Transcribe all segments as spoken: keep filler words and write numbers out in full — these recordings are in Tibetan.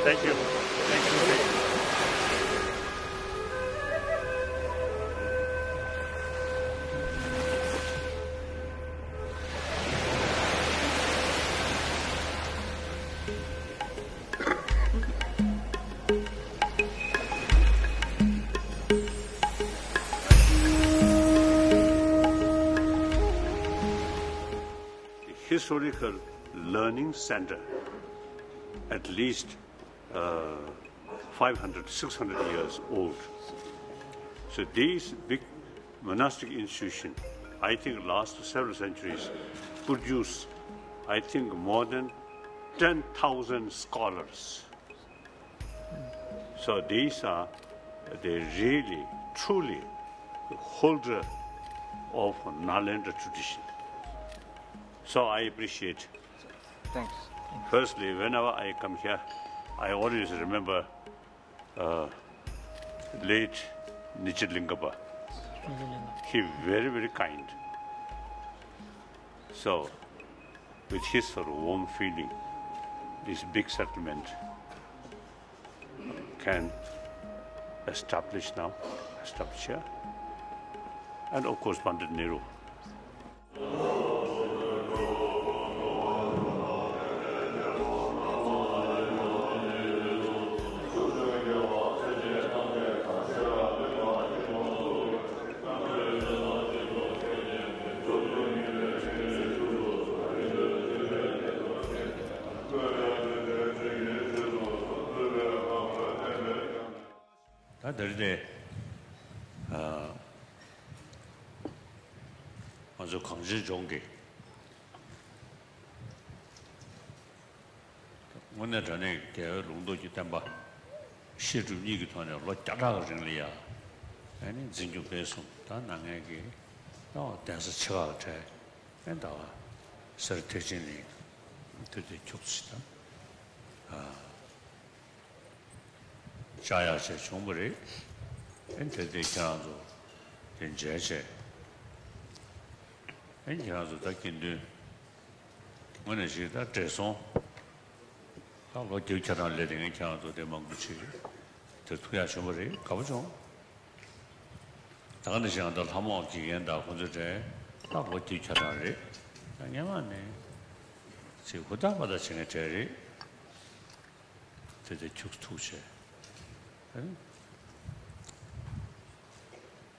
Thank you. Thank you. Thank you. Historical learning center, at least, uh, five hundred, six hundred years old. So these big monastic institutions, I think, last several centuries, produce, I think, more than ten thousand scholars. So these are the really, truly the holder of Nalanda tradition. So I appreciate. Thanks. Firstly, whenever I come here, I always remember, uh, late Nichilingapa. He very, very kind. So, with his sort of warm feeling, this big settlement can establish now, establish here. And of course, Pandit Nehru. ད་དེ་རིང་དེ། ཨ། ང་ཚོ་གངས་ཅན་ལྗོངས་ཀྱི་དངོས་གནས་དྲང་གནས་ཀྱི་རྒྱལ་བའི་ལུང་རྟོགས་ཀྱི་བསྟན་པ་བཤད་སྒྲུབ་གཉིས་ཀྱི་ཐོག་ནས་ལོ་བརྒྱ་ཕྲག་གི་རིང་ལ་ཡ། ཨ་ནི་འཛིན་སྐྱོང་སྤེལ་གསུམ་དང་གནང་མཁན་གྱི་ད་གདན་ས་ཆེ་ཁག་གི་གྲས་ཨ་ནི་ད་ག་སེར་ཐེག་ཆེན་གླིང་དུ་དེ་ཁྱུག་ཙམ་དང་། ཨ། བཅར་ཡག་བྱས་བྱུང་བ་རེད། ཨེ་དེ་དེ་ཁྱེད་རང་ཚོ་དེ་མཇལ་བྱས། ཨེ་ཁྱེད་རང་ཚོ་ད་དགེ་འདུན་དངོས་གནས་ཞིག་ད་བགྲེས་སོང་། ད་ལོ་བརྒྱད་ཅུ་གྱ་གྲངས་སླེབས་དེ་ངས་ཁྱེད་རང་ཚོ་དེ་མང་པོ་ཅིག་དེར་ཐུག་ཡག་བྱུང་བ་རེད། དགའ་པོ་བྱུང་། ད་ག་ནང་བཞིན་ད་ལྷ་མོ་དགེ་རྒན་དང་ཁོང་ཚོའི་གྲས་ད་ལོ་བརྒྱད་ཅུ་གྱ་གྲངས་རེད། ད་སྔན་མ་ནས་ཅིག་ཧུར་ཐག་པ་ད་བྱེད་མཁན་གྲས་རེད། དེ་དེ་ཁྱུག་ཐུག་བྱས། ཨ་ནི།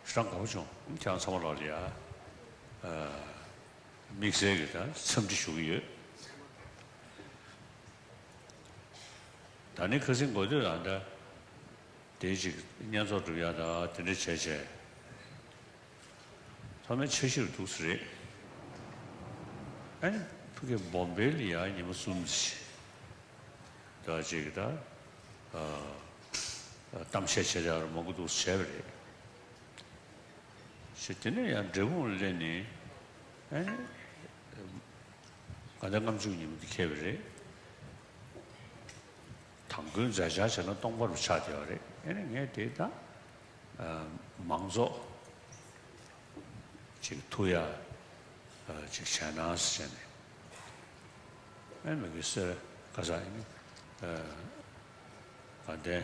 ཧྲང་དགའ་པོ་བྱུང་། ཁྱེད་རང་ཚང་མ་ལོག་ལ་ཡ། ཨ། དམིགས་བསལ་གྱི་ད་འཚམས་འདྲི་ཞུ་གི་ཡོད། ད་ནི་ཁ་སང་འགོ་སྟོད་ལ་ད། དེ་ཅིག་བསྙེན་རྫོགས་སྒྲུབ་ཡ་ད་དེ་འདྲ་བྱས་བྱས། ཐོག་མའི་འཆར་གཞིར་འདུག་སེ་རེད། ཨ་ནི་ཕ་གི་བོམ་བེ་ལ་ཡ་ཉི་མ་གསུམ་ཙམ་ཞིག་ད་ཅིག་ད་ཨ་གཏམ་བཤད་བྱེད་ཡག་མང་པོ་འདུག་སེ་བྱས་པ་རེད། ཞེས་དེ་ནས་ཡང་འབྲས་སྤུངས་ལ་སླེབས་ནས་ཨ་ནི་དགའ་ཟླ་ལྔ་བཅུ་ཉིན་མོ་དེ་འཁེལ་བ་རེད། དང་པོའི་མཛད་འཆར་བྱས་ན་སྟོང་པ་རུ་ཆགས་བསྡད་པ་རེད། ཨ་ནི་ངས་དེ་ད་ཨ་མང་ཚོགས་ཅིག་ཐུག་ཡ་ཨ་ཅིག་བྱས་ན་ཟེར་ནས། ཨ་ནི་མི་གི་སེར་ཁ་སང་ཨ་ནི་ཨ་དགའ་ལྡན་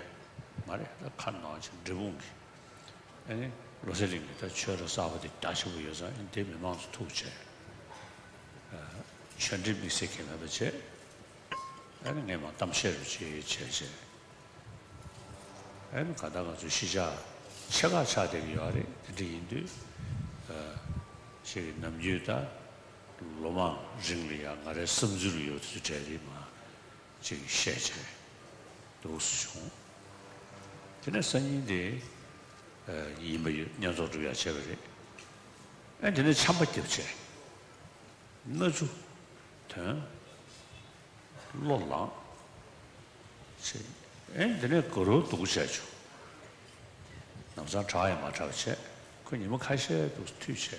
མ་རེད། ད་ཁ་ནང་ཅིག་འབྲས་སྤུངས་ཀྱི་ཨ་ནི་བློ་གསལ་གླིང་གི་ད་ཆོས་ར་གསར་པ་དེ་རྒྱ་ཆེན་པོ་ཡོད་ཙང་། ཨ་ནི་དེ་མི་མང་ཚོ་ཐུག་བྱས་ཨ་ཆོས་འབྲེལ་དམིགས་བསལ་གྱི་མེད་པ་བྱས། ཨ་ནི་ངས་མར་གཏམ་བཤད་རུ་ཅིག་བྱས་བྱས། ཨ་ནི་ག་ད་ང་ཚོ་གཞིས་ཆགས་ཆེ་ཁག་ཆགས་བསྡད་ཀྱི་ཡོད་རེད། དེ་འདྲ་ཡིན་དུས་ཨ་ཅིག་ནམ་རྒྱུན་ད་ལོ་མང་རིང་ལ་ཡང་ང་རའི་བསམ་ཚུལ་ཡོད་ཚུལ་གྲས་དེ་མར་ཅིག་བཤད་བྱས་འདུག་སེ་བྱུང་། དེ་ནས་སང་ཉིན་དེ་ཨ་ཡིན་པ་ཡོད། བསྙེན་རྫོགས་སྒྲུབ་ཡག་བྱས་པ་རེད། ཨ་དེ་ནས་ཆམ་པ་བརྒྱབ་བྱས། སྣ་ཆུ་ཐོན། གློ་ལངས། བྱས། ཨེ་འདི་ནས་དགའ་རོགས་སྡུག་བྱས་བྱུང་། ལམ་སང་དྲག་ཡང་མ་དྲག་བྱས། ཁོ་ཉི་མ་ཁ་ཤས་འདུག་མཐུད་བྱས།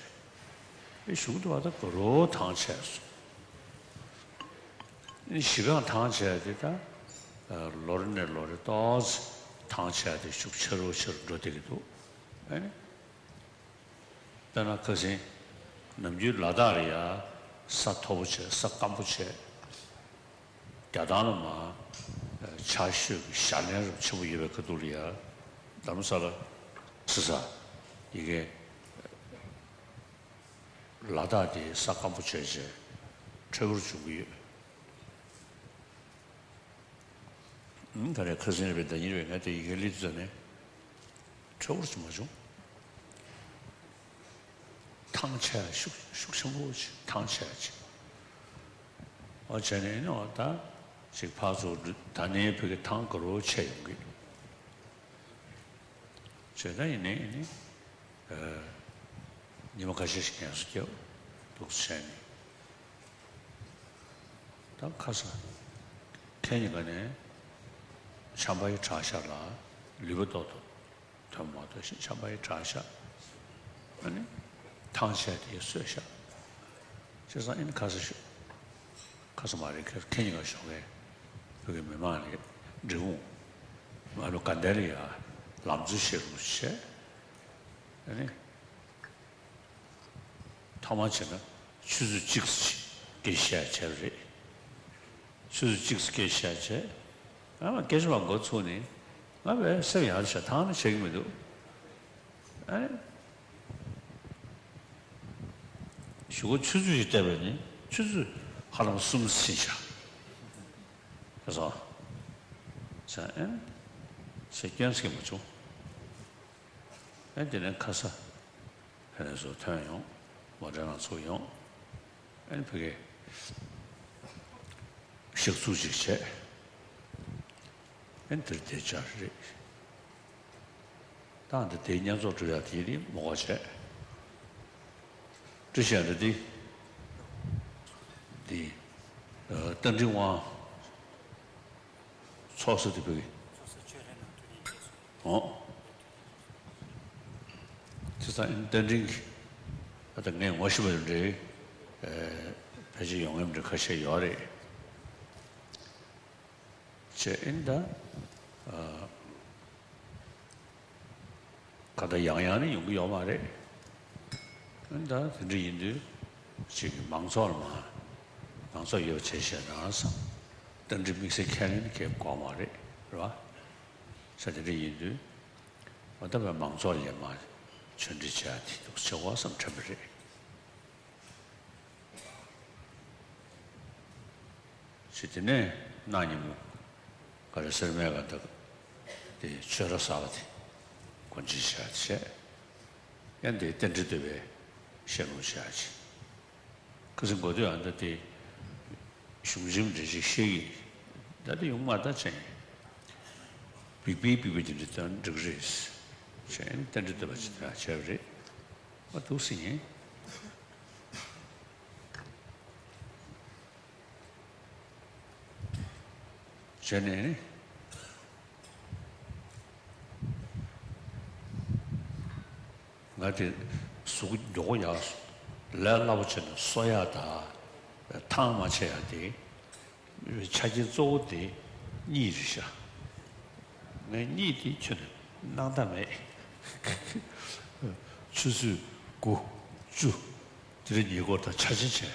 ཨེ་གཞུག་ཏུ་བ་ད་དགའ་རོགས་ཐང་ཆད་སོང་། ཨེ་གཞི་རྐང་ཐང་ཆད་དེ་ད་ལོ་རེ་ནས་ལོ་རེ་ཏོག་ཙམ་ཐང་ཆད་དེ་ཤུགས་ཆེ་རུ་ཆེ་རུ་འགྲོ་བསྡད་ཀྱི་འདུག་ཨེ། དཔེར་ན་ཁ་སང་ནམ་རྒྱུན་ལ་དྭགས་ལ་ཡ་ས་མཐོ་པོ་བྱས། ས་སྐམ་པོ་བྱས། རྒྱ་ཐང་ལ་མར་ ཕྱག་ཤོད་ཀྱི་ཞལ་ལན་རབ་ཆེན་པོ་ཡོད་པའི་ཁ་ཐུག་ལ་ཡ། རྡ་རམ་ས་ལ་ཁྲི་ས་ཡི་གེ་ལ་དྭགས་དེ་ས་སྐམ་པོ་བྱས་བྱས་ཁྲ་བོར་བྱུང་གི་ཡོད། ཨང་། ད་རེས་ཁ་སང་རེད་པས་ཟླ་ཉིན་རེད་པས་ང་དེ་ཡི་གེ་ལས་དུས་ཙམ་ནས་ཁྲ་བོར་ཅིག་མ་བྱུང་། ཐང་ཆད་ཤུགས་ཤུགས་ཆེན་པོ་ཅིག་ཐང་ཆད་ཅིག་ཨོ་བྱས་ནས་ནི་ཨོ་ད་ཅིག་ཕར་ཚུར་ད་ནས་བོད་ཀྱི་ཐང་ག་རུ་ཆད་ཡོང་གི། བྱས་ད་ཡིན་ནའི་ནི་ཉི་མ་ཁ་ཤས་ཤིག་ངལ་གསོ་རྒྱབ་འདུག་བྱས་ནས། ད་ཁ་ས་ཁེ་ཉི་ག་ནས་ཆམ་པ་ཡི་དྲག་ཤ་ལ་ལུས་པ་ཏོག་ཏོ་དོན་མ་ཐོས་ཤིང་ཆམ་པ་ཡི་དྲག་ཤ། ཨ་ནི་ཐང་ཆད་དེ་གསོས་ཤ། བྱས་ཙང་ཨ་ནི་ཁ་ས་ཤོད། ཁ་ས་མ་རེད། ཁེ་ཁེ་ཉི་ག་ཞོགས་ཀས་བོད་ཀྱི་མི་མང་ལ་འབྲས་སྤུངས་མ་ལོ་དགའ་ལྡན་ལ་ཡ་ལམ་འཛོལ་བཤད་རོགས་བྱས། ཨ་ནི། ཐ་མ་བྱས་ན་ཆུ་ཚོད་གཅིག་ཙམ་སྐད་ཆ་བཤད་བྱས་པ་རེད། ཆུ་ཚོད་གཅིག་ཙམ་སྐད་ཆ་བཤད་བྱས། ཨ་མ་སྐད་ཆ་མ་འགོ་ཚུགས་ནས་ང་བས་སེམས་ཡག་ཆ་ཐང་ནས་བྱེད་ཀྱི་མི་འདུག་ཨ་ནི། གཞུག་གུ་ཆུ་ཚོད་ཞིག་བལྟས་པས་ནི་ཆུ་ཚོད་ཧ་ལམ་གསུམ་ཕྱིན་ཤག་ཁ་སང་། ཟེར་ཨེ། ཟེར་སྐྱོན་ཟེར་མ་བྱུང་། ཨེ་དེ་ནས་ཁ་ས་ཕེ་ནས་སུ་ཐོན་ཡོང་། མོ་ཊ་ནང་ཚུགས་ཡོང་། ཨེ་ཕ་གི་གཤག་ཚུགས་ཅིག་བྱས། ཨེ་དེར་དེ་བཅར་རེད། ད་འདི་དེའི་བརྙན་རྫོགས་འགྲོ་ཡག་དེ་རིང་མོ་ག་བྱས། བཀྲ་ཤིས་འདི་དེ། དེ། རྟ་མགྲིན་དབང་། ཚོགས་གཙོ་དེ་བོད་ཀྱི། ཨོ། དེ་ཙང་རྟ་མགྲིན་གྱི། ཨ་ད་ངས་ངོ་ཤེས་པ་རེད། ཕལ་ཆེར་ཡོང་ངེས་རེད། ཁ་ཤས་ཡོད་རེད། བྱས་ཨིན་ད། ཨ། ཁ་ད་ཡང་ཡང་ནི་ཡོང་གི་ཡོད་མ་རེད། ཨིན་ད་དེ་འདྲ་ཡིན་དུས་ཅིག་མང་ཚོགས་ལ་མ། མང་ཚོགས་ཡོད་བྱས་བཤད་ན་བསམ། རྟ་མགྲིན་དམིགས་བསལ་ཁས་ལེན་གལ་དགོས་མ་རེད། རེད་བ། ས་དེ་འདྲ་ཡིན་དུས། འོ་ད་བས་མང་ཚོགས་ལ་མ་ཆོས་འབྲེལ་བྱས་དེ་འདུག་ཆེ་བ་བསམ་དྲན་པ་རེད། ཞེས་དེ་ནས་གནངས་ཉིན་མོ་ག་རེ་སེར་སྨད་ག་འདུག་དེ་ཆོས་ར་གསར་པ་དེ་སྒོ་འབྱེད་བྱས་བྱས། ཡང་དེ་རྟེན་འབྲེལ་བསྟོད་པའི་ཞལ་ལུང་བྱས་བྱས། ཁ་སང་འགོ་སྟོད་ཨ་འདྲ་དེ་གཞུང་ཆེན་འདྲ་ཞིག་བཤད་ཀྱི། ད་དེ་ཡོང་མ་ད་ཅན། བིག་པིག་བིག་པིག་དེ་འདྲ་དང་འགྲིག་རེད། ཅན་རྟེན་འབྲེལ་བསྟོད་པ་ཅིག་ད་བྱས་པ་རེད། ཨ་འདུག་སེ་ཡིན། བྱས་ནས་ནི། ང་དེ་གཟུགས་མགྱོགས་པོ་ཡག་སོང་། ལས་སླ་པོ་བྱས་ན་གསོ་ཡག་དང་། ཐང་མ་ཆད་ཡག་དེ། ཆ་རྐྱེན་གཙོ་བོ་དེ་གཉིད་རེད་ཤག་ངས་གཉིད་དེ་ཁྱོན་ནས་སྣང་དག་མེད། ཆུ་ཚོད་དགུ། བཅུ། དེ་རིང་ཉལ་སྐོར་དང་འཆར་ཅན་བྱས།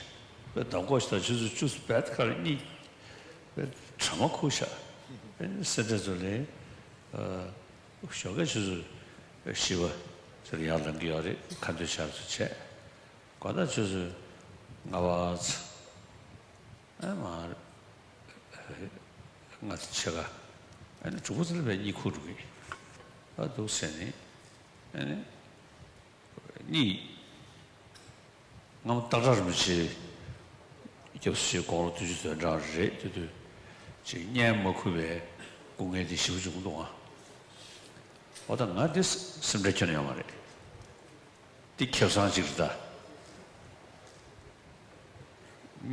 དཔེ་གདམ་འགོག་ཞིག་དང་ཆུ་ཚོད་བཅུ་ཙམ་བས་ཁ་ལ་གཉིད། དཔེ་གྲང་མོ་ཁུག་ཤག་དཔེ་སེམས་ཁྲལ་ཚོ་ལས། ཞོགས་ཀས་ཆུ་ཚོད་བཞི་པ་ཚོ་ལ་ཡར་ལངས་ཀྱི་ཡོད་རེད། ཁ་འདོན་ཆར་ཚོ་བྱས། དགོང་དག་ཆུ་ཚོད་ལྔ་པ་ཙམ། ཨ་མ། ལྔ་ཕྱེད་ཀ་ཨ་ནི་དྲུག་པ་ཙམ་ལ་བས་གཉིད་ཁུག་འགྲོ་གི། ཨ་འདུག་ཟེར་ནས། ཨ་ནི། གཉིད། སྔ་མོ་སྟག་བྲག་རིན་པོ་ཆེ་སྐྱབས་སུ་མཆིའི་དགུང་ལོ་བདུན་ཅུ་དོན་གྲངས་རེད་དེ་དུས། ཅིག་བརྙན་མ་ཁུར་བའི་སྐུ་ངལ་དེ་ཞེ་པོ་བྱུང་འདུག་ཨ། འོ་ད་ང་འདི་སེམས་ཁྲལ་ཁྱོན་ནས་ཡོད་མ་རེད། འདི་ཁེ་བཟང་ཅིག་རེད་ད།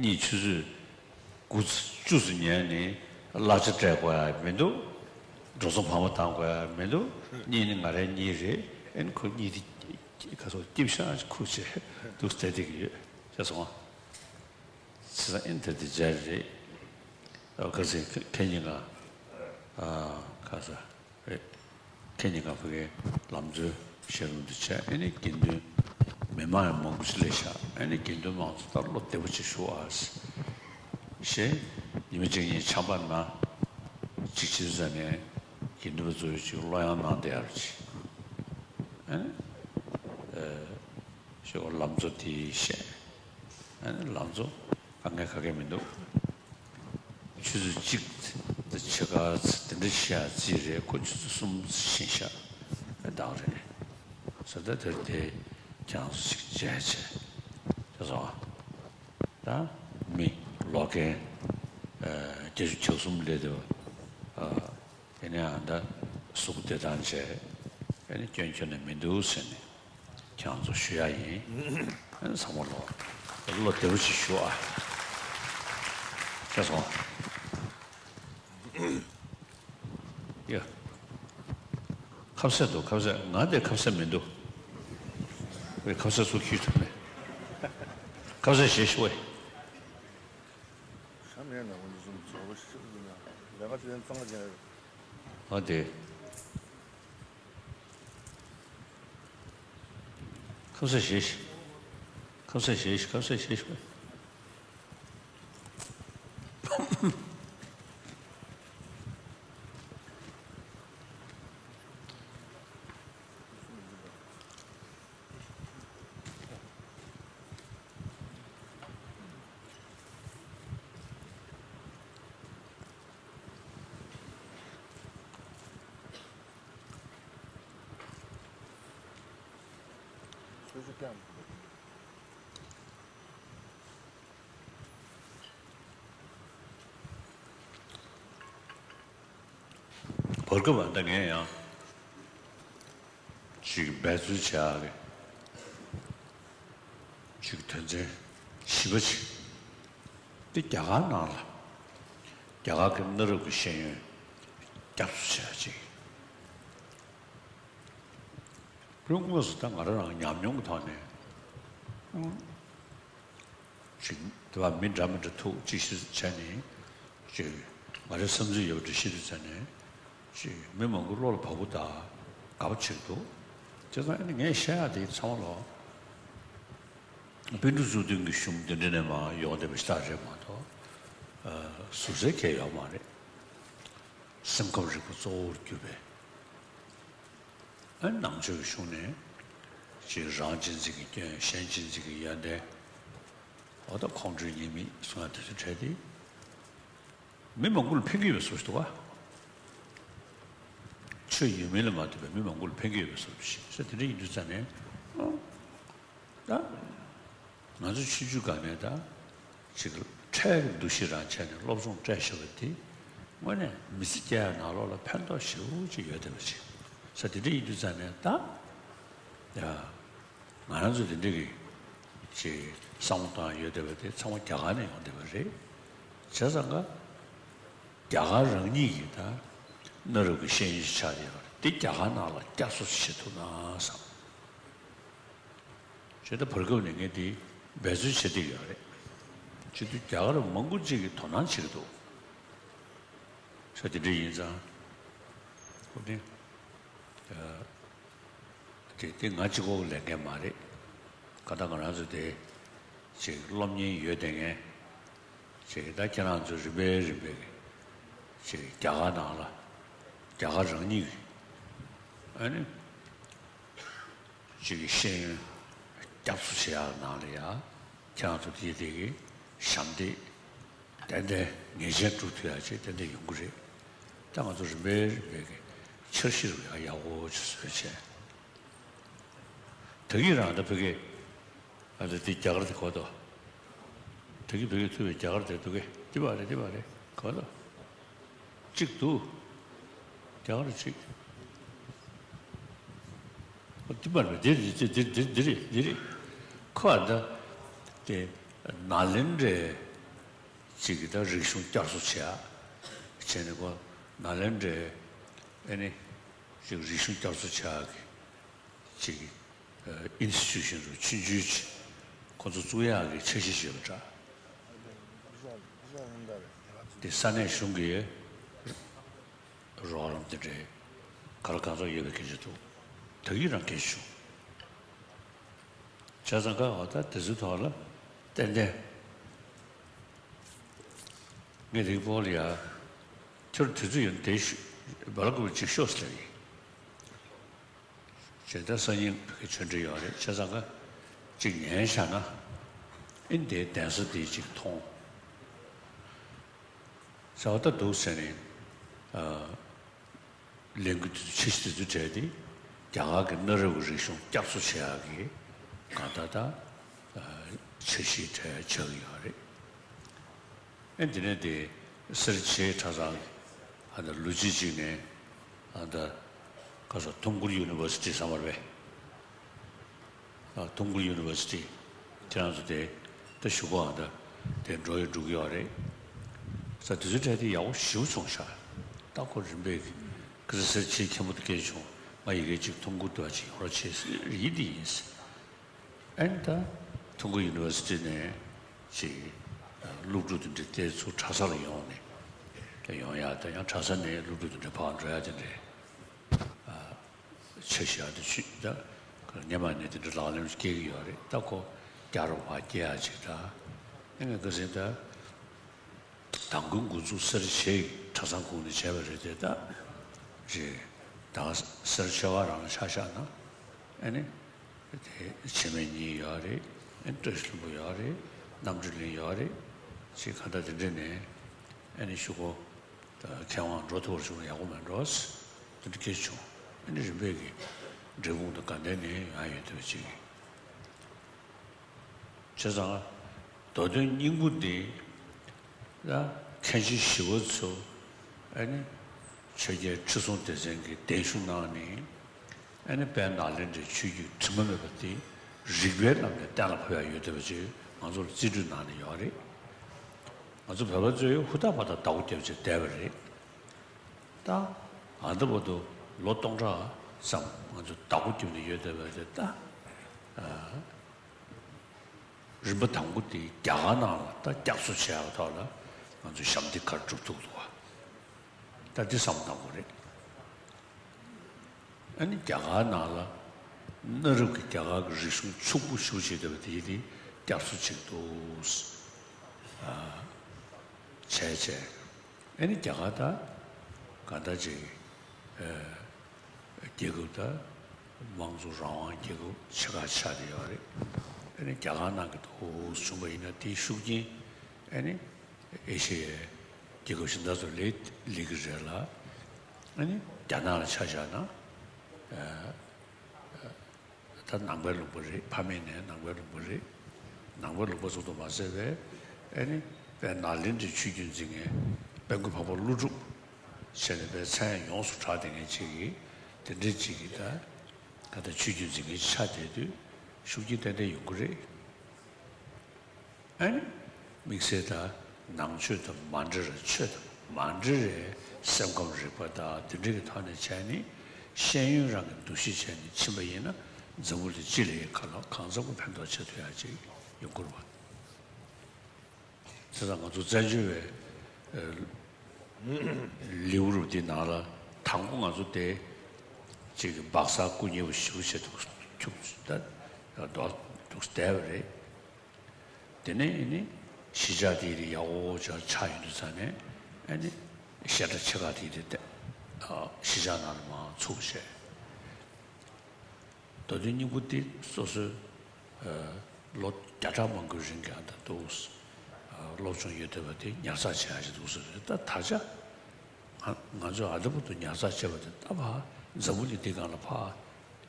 གཉིད་ཆུ་ཚོད་དགུ་བཅུ་ཙམ་ཉལ་ནས་གླ་ཆ་སྤྲད་དགོས་ཡ་མི་འདུག་འགྲོ་སོང་བར་མ་བཏང་དགོས་ཡ་མི་འདུག་གཉིད་ནི་ང་རའི་གཉིད་རེད། ཨེ་ནི་ཁོ་གཉིད་དེ་ག་སོགས་སྐྱིབ་ཤག་ཁུག་བྱས་འདུག་བསྡད་བསྡད་ཀྱི་ཡོད་ཤག་སོང་། བྱས་ཙང་ཨེ་ནི་དེ་དེ་འཇལ་རེད། ཨ་ག་ཚོད་ཁེ་ཉིན་ག་ཨ་ག་ས། རེད། ཁེ་ཉིན་ག་ཕ་གིའི་ལམ་འཛོལ་བཤད་ལུང་འདི་བྱས། ཨེ་ནི་དགེ་འདུན་མི་མང་ཡང་མང་པོ་ཞིག་སླེབས་ཤག་ཨེ་ནི་དགེ་འདུན་མང་ཚོ་ད་བློ་བདེ་པོ་ཅིག་བཞུགས་ཨ། ཞེས་ཉི་མ་གཅིག་གཉིས་ཆམ་པ་ན། གཅིག་བྱས་ཙང་ནས་དགེ་འདུན་པ་ཚོས་ཅིག་བློ་ཡང་གནང་བསྡད་ཡག་ཅིག་ཨ་ནི་ཨ་ཞོགས་ལམ་གཙོ་དེ་བཤད། ཨ་ནི་ལམ་གཙོ་དཀའ་ངལ་ག་གེ་མི་འདུག་ཆུ་ཚོད་གཅིག་དང་ཕྱེད་ཀ་དེ་འདྲ་བཤད་རྩིས་རེད། ཁོ་ཆུ་ཚོད་གསུམ་ཕྱིན་ཤག་ཨ་བདག་རེད། ཟེར་ད་དེར་དེ་ཁྱེད་རང་ཚོ་ཅིག་མཇལ་བྱས་དེ་སོང་ཨ། ད་མི་ལོག་མཁན་ཨ་བརྒྱད་ཅུ་གྱ་གསུམ་སླེབས་འདུག་ཨ་དེ་ནས་ཨ་ད་གཟུགས་བདེ་ཐང་བྱས། ཨ་ནི་སྐྱོན་ཁྱོན་ནས་མི་འདུག་ཟེར་ནས་ཁྱེད་རང་ཚོ་ཞུ་ཡ་ཡིན། ཨ་ནི་ཚང་མ་ལོག་བློ་བདེ་པོ་ཅིག་ཞུ་ཨ། ཁྱེད་སོང་། ཡ། ཁ་ཟས་འདུག་ཁ་ཟས། ང་དེ་ཁ་ཟས་མི་འདུག་ཁ་ཟས་ཚུར་འཁྱེར་ཐུབ་མེད། ཁ་ཟས་བཞེས་ཤོག་ཨེ། ཤ་མེད་ན་འོ་འདི་ཚོ་ཚོ་བ་ཞིག་ལས་ཀ་དེ་གཙང་མ་ཅན་རེད། ཨ་དེ། ཁ་ཟས་བཞེས་ཤིག་ཁ་ཟས་བཞེས་ཤིག་ཁ་ཟས་བཞེས་ཤིག་བར་སྐབས་ཨ་ད་ངས་ཡང་ཅིག་འབད་རྩོལ་བྱེད་ཡག་གི་ཅིག་དོན་ཚན་བཞི་པ་ཅིག་འདི་རྒྱ་གར་ནང་ལ་རྒྱ་གར་གྱི་གནའ་རབས་ཀྱི་ཤེས་ཡོན་བསྐྱར་གསོ་བྱེད་ཡག་ཅིག་དངོས་སུ་ད་ང་རང་རང་ཉམས་མྱོང་གི་ཐོག་ནས་ཅིག་དེ་བ་མི་འདྲ་མི་འདྲ་ཐུག་ཅིག་ཞིག་བྱས་ནས་ཅིག་ང་རའི་བསམ་ཚུལ་ཡོད་པ་འདྲ་ཞིག་ཏུ་བྱས་ནས་ཅིག་མི་མང་པོ་བློ་ལ་བབས་པོ་དང་དགའ་པོ་བྱེད་ཀྱི་འདུག་བྱས་ཙང་ཨ་ནི་ངས་བཤད་ཡག་དེ་ཚང་མ་ལོག་པཎ་གྲུབ་གཙུག་བདུན་གྱི་གཞུང་འདི་འདྲ་ནས་མར་ཡོང་བསྡད་པ་ཞིག་ད་རེད་མ་གཏོགས་ཟུར་ཟའི་གང་ཡང་ཡོད་མ་རེད། སེམས་ཁམས་རིག་པ་གཙོ་བོར་གྱུར་པའི། ཨ་ནང་ཆོས་ཀྱི་གཞུང་ནས་ཅིག་རང་གཅེས་འཛིན་གྱི་སྐྱོན། གཞན་གཅེས་འཛིན་གྱི་ཡོན་ཏན། འོ་ད་ཁོང་ཁྲོའི་ཉེས་དམིགས་གསུང་ཡག་དེ་ཚོ་བྲལ་ཏེ། མི་མང་པོ་ལ་ཕན་གྱི་ཡོད་པའི་བཟོ་ཞིག་འདུག་ག་ཆོས་ཡོད་མིན་ལ་མ་ལྟོས་པའི་མི་མང་པོ་ལ་ཕན་གྱི་ཡོད་པའི་བཟོ་ཞིག་ཟེར་དེ་འདྲ་ཡིན་དུས་ཙང་ནས། ད་ང་ཚོ་ཆུང་ཆུང་སྒང་ནས་ད་ཅིག་འཕྲལ་གྱི་འདུ་ཤེས་རང་བྱས་ནས་སློབ་སྦྱོང་སྤྲད་བཞག་པ་དེ་དངོས་གནས་མི་ཚེ་སྐྱེལ་ཡག་ནང་ལོགས་ལ་ཕན་ཐོགས་ཞེ་པོ་ཅིག་ཡོད་བསྡད་པ་ཅིག་ས་དེ་འདྲ་ཡིན་དུས་ཙང་ནས་ད་ཡ། ང་རང་ཚོ་དེ་འདྲ་གི་ཅིག་བསམ་བློ་བཏང་ཡོད་བསྡད་པ་དེ་ཚང་མ་རྒྱ་གར་ནས་ཡོང་བསྡད་པ་རེད། བྱས་ཙང་ཀ་རྒྱ་གར་རང་ཉིད་ཀྱི་ད་གནའ་རབས་ཀྱི་ཤེས་ཡོན་ཞིག་ཆགས་ཡོད་པ་རེད། དེ་རྒྱ་གར་ནང་ལ་བསྐྱར་གསོ་བྱེད་ཐུབ་ན་བསམ། བྱས་ད་བར་སྐབས་ནས་ངས་དེ་འབད་རྩོལ་བྱེད་བསྡད་ཡོད་རེད། བྱེད་དུས་རྒྱ་གར་མང་པོ་ཅིག་གིས་དོ་སྣང་བྱེད་ཀྱི་འདུག་ས་དེ་འདྲ་ཡིན་ཙང་ཁོ་ནི། དེ་དེ་ང་གཅིག་པོ་ལས་འགན་མ་རེད། ག་ད་ང་རང་ཚོ་དེ་ཅིག་སློབ་གཉེར་ཡོད་དེ་ངས་ཅིག་ད་ཁྱེད་རང་ཚོ་རིམ་པས་རིམ་པས་ཀྱི་ཅིག་རྒྱ་གར་ནང་ལ་རྒྱ་གར་རང་ཉིད་ཀྱི་ཨ་ནི་ཅིག་གི་ཤེས་ཡོན་བསྐྱར་གསོ་བྱེད་ཡག་ནང་ལ་ཡ་ཁྱེད་རང་ཚོ་དེ་དེ་གི་ཞབས་འདེགས་ཏན་ཏན་ངེས་ཅན་སྒྲུབ་ཐུབ་ཡག་ཅིག་ཏན་ཏན་ཡོང་གི་རེད། ད་ང་ཚོ་རིམ་པས་རིམ་པས་ཀྱི་འཆར་གཞི་རུ་ཡག་ཡག་པོ་ཅིག་བཟོས་བྱས། ད་གིན་རང་ད་ཕ་གི་ཨ་ད་དེ་རྒྱ་གར་དེ་གོ་ཏོ། ད་གིན་ཕ་གི་ཐུབ་པའི་རྒྱ་གར་དེ་འདུག་གི་དེ་བ་རེད་དེ་བ་རེད་གོ་ཏོ། གཅིག་འདུག་རྒྱ་གར་གཅིག་འོ་དེ་བ་རེད་དེ་རེད་དེ་དེ་དེ་དེ་རེད་དེ་རེད། ཁོ་ཨ་ད་དེ་ནཱ་ལེནྡྲའི་གཅིག་གི་ད་རིག་གཞུང་བསྐྱར་གསོ་བྱེད་ཡ་བྱས་ནས་ཁོ་ནཱ་ལེནྡྲའི་ཨ་ནི་གཅིག་རིག་གཞུང་བསྐྱར་གསོ་བྱེད་ཡ་གི་ཅིག་ཨིན་སི་ཊི་ཊུ་ཤན་རུ་ཆུང་ཆུང་ཅིག་ཁོ་ཚོ་བཙུགས་ཡག་གི་འཆར་གཞི་ཞིག་ཡོད་པ་འདྲ། དེ་ས་གནས་གཞུང་གི་རོགས་རམ་དེ་འདྲའི་ག་ལ་གང་ཚོགས་ཡོད་པའི་སྐད་ཆ་འདུག་ད་གིན་རང་སྐད་ཆ་བྱུང་། བྱས་ཙང་ཀ་འོ་ད་དེ་ཚོའི་ཐོག་ལ་ཏན་ཏན་ངས་དེ་གི་པོ་ལ་ཡ་ ཁྱོད་དུས་ཚོད་ཡོད་ན་དེ་ཤོད། སྦེལ་ཀོབ་ཅིག་ཤོག་ཟེར་ཡིན། བྱས་ཙང་སང་ཉིན་གི་ཆོས་འབྲེལ་ཡོད་རེད། བྱས་ཙང་ཀ་ཅིག་ཉན་བཞག་ན། ཨིན་དེའི་གདན་ས་དེ་ཅིག་མཐོང་། ཟེར་བ་ད་འདུག་ཟེར་ནས། ཨ། ལས་འགུལ་དེ་ཚོ་འཆར་གཞི་དེ་ཚོའི་གྲས་དེ་རྒྱ་གར་གྱི་གནའ་རབས་ཀྱི་རིག་གཞུང་བསྐྱར་གསོ་བྱེད་ཡག་གི་གང་ལྟར་ད་འཆར་གཞིའི་གྲས་ཆགས་ཀྱི་ཡོད་རེད། ཨེ་འདི་ནས་དེ་སེར་བྱེས་གྲྭ་ཚང་ཨ་ད་ལོ་གཅིག་གཅིག་ནས་ཨ་ད་ག་ས་ཐུམ་ཀུར་ཡུ་ནི་ཝར་སི་ཊི་ཚང་མ་རེད་པས། ཨ། ཐུམ་ཀུར་ཡུ་ནི་ཝར་སི་ཊི་ཁྱེད་རང་ཚོ་དེ་ད་གཞུག་གུ་ཨ་ད་དེ་འགྲོ་ཡི་འགྲོ་གི་ཡོད་རེད། ས་དེ་ཚོའི་གྲས་དེ་ཡག་པོ་ཞེ་པོ་བྱུང་ཤག་ད་ཁོ་རིམ་པས་ཀི་ས་སེར་བྱེས་མཁན་པོ་དེ་སྐད་བྱུང་། ང་ཡི་གེ་གཅིག་ཐུམ་ཀུར་དུ་བ་ཅིག་ཡོང་རོགས་བྱེད་ཟེར་ཡིན་དེ་ཡིན་ཟེར། ཨན་ད་ཐུམ་ཀུར་ཡུ་ནི་ཝར་སི་ཊི་ནས་ཅིག་སློབ་ཕྲུག་དེ་འདྲ་དེ་ཚོ་གྲྭ་ས་ལ་ཡོང་ནས་ཡོང་ཡ། ད་ཡང་གྲྭ་ས་ནས་སློབ་ཕྲུག་དེ་འདྲ་ཕར་འགྲོ་ཡ་དེ་འདྲ། ཆ་ཤས་དེ་ཆུ་ད་སྔོན་མ་ནས་དེ་འདྲ་ལག་ལེན་སྐྱེལ་གྱི་ཡོད་རེད། ད་ཁོ་རྒྱ་རུ་བ་སྐྱེལ་ཡ་ཅིག་ད། ཨེ་ངས་ག་ཟིན་ད་དང་པོའི་འགོ་འཛུགས་སེར་བྱེས་གྲྭ་ཚང་ཁོངས་ནས་བྱས་པ་རེད་དེ། ད་རེད། ད་སེར་བྱེས་པ་རང་ཆ་བཞག་ན་ཨེ་ནི་དེ་འཆི་མེད་གཉིས་ཡོད་རེད། ཨེ་བཀྲ་ཤིས་ལྷུན་པོ་ཡོད་རེད། རྣམ་གྲོལ་གླིང་ཡོད་རེད། ཅིག་ག་ད་དེ་འདྲ་ནས་ཨེ་ནི་ཤུ་གོ་མཁས་དབང་འགྲོ་ཐུབ་པར་བྱུང་ན་ཡག་པོ་མེད་འགྲོ། དེ་འདྲ་སྐད་བྱུང་། ཨ་ནི་རིམ་པས་ཀྱི་འབྲས་སྤུངས་དང་དགའ་ལྡན་ནས་ཡོང་ཡ་ཡོད་དེ་བ་ཅིག་བྱས་ཙང་། མདོ་དོན་སྙིང་པོ་འདི་ལ་མཁན་ཆེན་ཞི་བ་འཚོ་ཨ་ནི་ཆོས་རྒྱལ་ཁྲི་སྲོང་ལྡེ་བཙན་གྱིས་གདན་ཞུ་གནང་ནས། ཨ་ནི་དཔལ་ནཱ་ལེནྡྲའི་ཆོས་བརྒྱུད་དྲི་མ་མེད་པ་དེ་རིགས་པའི་ལམ་ནས་གཏན་ལ་ཕབ་ཡ་ཡོད་བསྡད་པ་ཅིག་ང་ཚོར་རྩིས་སྤྲོད་གནང་ནས་ཡོད་རེད། ང་ཚོ་བོད་པ་ཚོས་ཧུར་ཐག་པ་དང་བདག་པོ་རྒྱབ་བྱས་བསྡད་པ་རེད། ད་ཨ་ད་བར་དུ་ལོ་སྟོང་ཕྲག་ཙམ་ང་ཚོ་བདག་པོ་རྒྱབ་ནས་ཡོད་བསྡད་པ་རེད། ད་རིམ་པ་དང་པོ་དེ་རྒྱ་གར་ནང་ལ་ད་བསྐྱར་གསོ་བྱེད་ཡག་ཐོག་ལ་ང་ཚོས་ཞབས་འདེགས་ག་རེ་སྒྲུབ་ཐུབ་འདུག་བ། ད་འདི་བསམ་བློ་གཏང་དགོས་རེད། ཨ་ནི་རྒྱ་གར་ནང་ལ་གནའ་རབས་ཀྱི་རྒྱ་གར་གྱི་རིག་གཞུང་ཕྱུག་པོ་ཞེ་པོ་ཅིག་ཡོད་བསྡད་པ་དེ་དེ་བསྐྱར་གསོ་བྱེད་འདུག་ཨ། བྱས་བྱས། ཨ་ནི་རྒྱ་གར་ད་ག་འདྲ་ཅིག་ཨ། རྒྱལ་ཁབ་ད་དམངས་གཙོ་རང་དབང་རྒྱལ་ཁབ་ཆེ་ཁག་ཆགས་བསྡད་ཡོད་རེད། ཨ་ནི་རྒྱ་གར་ནང་གི་འདུག་བྱུང་བ་ཡིན་ན་དེའི་ཤུགས་རྐྱེན་ཨ་ནི་ཨེ་ཤེ་ཡའི་རྒྱལ་ཁབ་གཞན་དག་ཚོ་ལས་སླེབས་ཀྱི་རེད་ལ། ཨ་ནི་རྒྱ་ནག་ལ་ཆ་བཞག་ན་ཨ། ད་ནང་པའི་ལུང་པ་རེད། ཕ་མེས་ནས་ནང་པའི་ལུང་པ་རེད། ནང་པའི་ལུང་པ་ཙམ་དུ་མ་ཟད་པའི་ཨ་ནི་དཔལ་ནཱ་ལེནྡྲའི་ཆོས་བརྒྱུད་འཛིན་མཁན་དཔལ་མགོན་འཕགས་པ་ཀླུ་སྒྲུབ་བྱས་ནས་དཔེ་མཚན་ཡོངས་སུ་གྲགས་བསྡད་མཁན་ཅིག་གིས་དེ་འདྲའི་ཅིག་གིས་ད་ག་ད་ཆོས་བརྒྱུད་འཛིན་མཁན་ཅིག་ཆགས་བསྡད་དུས་ཤུགས་རྐྱེན་ཏན་ཏན་ཡོང་གི་རེད། ཨ་ནི་དམིགས་བསལ་ད་ནང་ཆོས་དང་མ་འདྲེས་ར་ཆོས་དང་མ་འདྲེས་རའི་སེམས་ཁམས་རིག་པ་དང་དེ་འདྲ་གི་ཐོག་ནས་བྱས་ནས་ཤེས་ཡོན་རང་གི་འདུ་ཤེས་བྱས་ནས་ཕྱིན་པ་ཡིན་ན་འཛམ་བུ་གླིང་སྤྱི་ལ་གང་ལ་གང་འཚམ་གྱི་ཕན་ཐོགས་བྱེད་ཐུབ་ཡག་ཅིག་ཡོང་གི་རེད་བ། བྱས་ཙང་ང་ཚོ་བཙན་བྱོལ་བའི་ལེའུ་རུ་འདི་ནང་ལ་དང་པོ་ང་ཚོ་དེ་ཅིག་སྦག་ས་སྐུ་ཉེ་བོ་ཞིག་བྱེད་ཐུབ་ཐུབ་ད་འགྲོ་འདུག་བསྡད་པ་རེད། དེ་ནས་ཨ་ནི་གཞིས་ཆགས་དེ་རིགས་ཡག་པོ་ཅིག་ཆགས་ཡོང་དུས་ཙང་ནས་ཨ་ནི་བཤད་གྲྭ་ཆེ་ཁག་དེ་རིགས་དེ་གཞིས་ཆགས་ནང་ལ་མར་ཚུགས་བྱས། མདོ་དོན་སྙིང་པོ་དེ་སོ་སོའི་ལོ་བརྒྱ་ཕྲག་མང་པོའི་རིང་གི་ཨ་ད་འདུག་སློབ་སྦྱོང་ཡོད་བསྡད་པ་དེ་ཉར་ཚགས་བྱེད་ཡག་ཅིག་འདུག་ཟེར་རེད། ད་ད་ཆ་ང་ང་ཚོས་ཨ་ད་བར་དུ་ཉར་ཚགས་བྱས་པ་དེ་ད་ཕར་འཛམ་བུ་གླིང་འདི་སྒང་ལ་ཕར་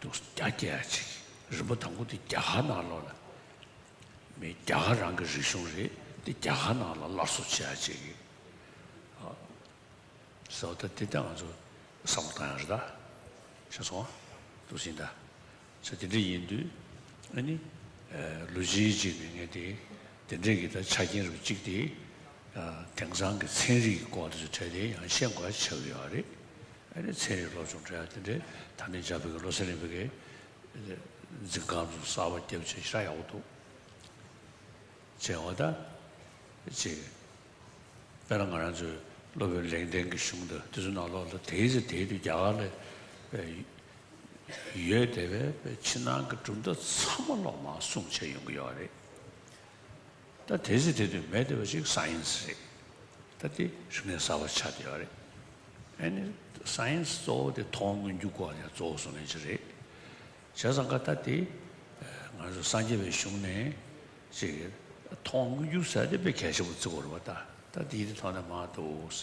འདུག་རྒྱ་སྐྱེད་ཡག་ཅིག་རིམ་པ་དང་པོ་དེ་རྒྱ་གར་ནང་ལོགས་ལ། མི་རྒྱ་གར་རང་གི་རིག་གཞུང་རེད། དེ་རྒྱ་གར་ནང་ལ་སླར་གསོ་བྱེད་ཡག་ཅིག་གི་ཨ། ཟེར་བ་ད་དེ་ལྟ་ང་ཚོ་བསམ་བློ་བཏང་ཡག་རེད་ད། ཤེས་སོང་། འདུག་ཟིན་ད། ཟེར་དེ་འདྲ་ཡིན་དུས་ཨ་ནི་ལོ་གཅིག་གཅིག་ནས་ངས་དེ་དེ་འདྲས་ཀྱི་ད་ཆ་རྐྱེན་རུ་གཅིག་དེ་དེང་སང་གི་ཚན་རིག་གི་སྐོར་དེ་ཚོ་གྲས་དེ་ཡང་ཤེས་དགོས་ཆགས་ཀྱི་ཡོད་རེད། ཨ་ནི་ཚན་རིག་སློབ་སྦྱོང་སྤྲད་ཡག་དེ་འདྲས་ད་ནས་འཇར་པན་གྱི་བློ་གསལ་གླིང་པའི་གི་འཛིན་ཁང་ཚོ་གསར་པ་བརྒྱབ་བྱས་ཞེ་དྲག་ཡག་པོ་འདུག་བྱས་པ་ད་ཅིག་དཔེར་ན་ང་རང་ཚོའི་སློབ་དཔོན་ལེགས་ལྡན་གྱི་གཞུང་དང་དེ་ཚོ་ནང་ལོགས་ལ་དེའི་ཚེ་དེའི་དུས་རྒྱ་གར་ལ་ཡོད་བསྡད་པའི་ཕྱི་ནང་གི་གྲུབ་མཐའ་ཚང་མ་ལོག་མར་སྲུང་བྱས་ཡོང་གི་ཡོད་རེད། ད་དེ་ཚེ་དེ་དུས་མེད་བསྡད་པ་ཞིག་སའེན་སི་རེད། ད་དེ་རིག་གནས་གསར་པ་ཆགས་བསྡད་ཡོད་རེད། ཨ་ནི་སའེན་སི་གཙོ་བོ་དེ་མཐོང་བ་མངོན་གྱུར་སྐོར་ལ་ཡང་གཙོ་བོ་བཟོ་མཁན་ཅིག་རེད། བྱས་ཙང་ཀ་ད་དེ་ང་ཚོ་སངས་རྒྱས་པའི་གཞུང་ནས་ཅིག་མཐོང་བ་མངོན་གྱུར་ཟེར་དེ་དཔེ་གལ་ཆེན་པོ་བརྩི་དགོས་རེད་པ། ད་ད་དེའི་ཐོག་ནས་མ་གཏོགས་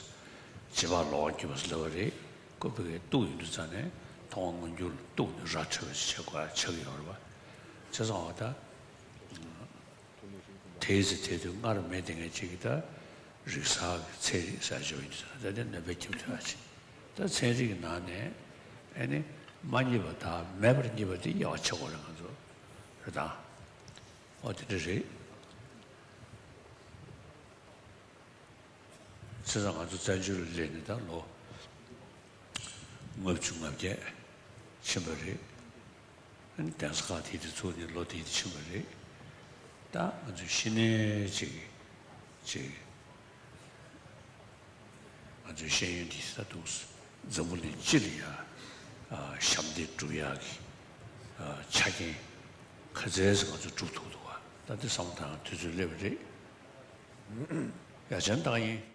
བྱིས་པ་ལོག་གྱུར་པ་ཟེར་ལབ་པ་རེད། ཁོ་བོད་སྐད་གཏུག་ཡོང་དུས་ཙང་ནས་མཐོང་བ་མངོན་གྱུར་གཏུག་ནས་ར་འཕྲོད་པ་ཞིག་བྱེད་དགོས་ཆགས་ཀྱི་ཡོད་རེད་པ། བྱས་ཙང་འོ་ད། དེའི་ཚེ་དེ་དུས་སྔར་མེད་དེ་ངས་ཅིག་གི་ད་རིག་གསར་གྱི་ཚན་རིག་ཟེར་ཞིག་ཡོད་ཀྱི་ད་དེ་ནོ་བེལ་སྐྱབས་ཐོན་ཡག་ཅིག་ད་ཚན་རིག་གི་ནང་ནས་ཨ་ནི་མ་རྙེད་པ་དང་མེད་པར་རྙེད་པ་དེ་དབྱེ་བ་ཕྱེ་དགོས་རེད་ང་ཚོ་རེད་ད། ཨོ་དེ་འདྲ་རེད། བྱས་ཙང་ང་ཚོ་བཙན་བྱོལ་ལ་སླེབས་ནས་ད་ལོ་ལྔ་བཅུ་ང་བརྒྱད་ཕྱིན་པ་རེད། ཨ་ནི་གདན་ས་ཁག་དེ་དེ་ཚུགས་ནས་ལོ་དེ་དེ་ཕྱིན་པ་རེད། ད་ང་ཚོའི་གཞི་ནས་ཅིག་ཅིག་ང་ཚོའི་ཤེས་ཡོན་འདི་ད་དུང་འཛམ་བུ་གླིང་སྤྱི་ལ་ཡ་ཨ་ཞབས་འདེགས་སྒྲུབ་ཡག་གི་ཨ་ཆ་རྐྱེན་ག་ཚད་ཅིག་ང་ཚོས་སྒྲུབ་ཐུབ་འདུག་ག་ད་དེ་བསམ་བློ་བཏང་དུས་ཚོད་སླེབས་པ་རེད། ཡ་བྱང་བདག་ཡིན།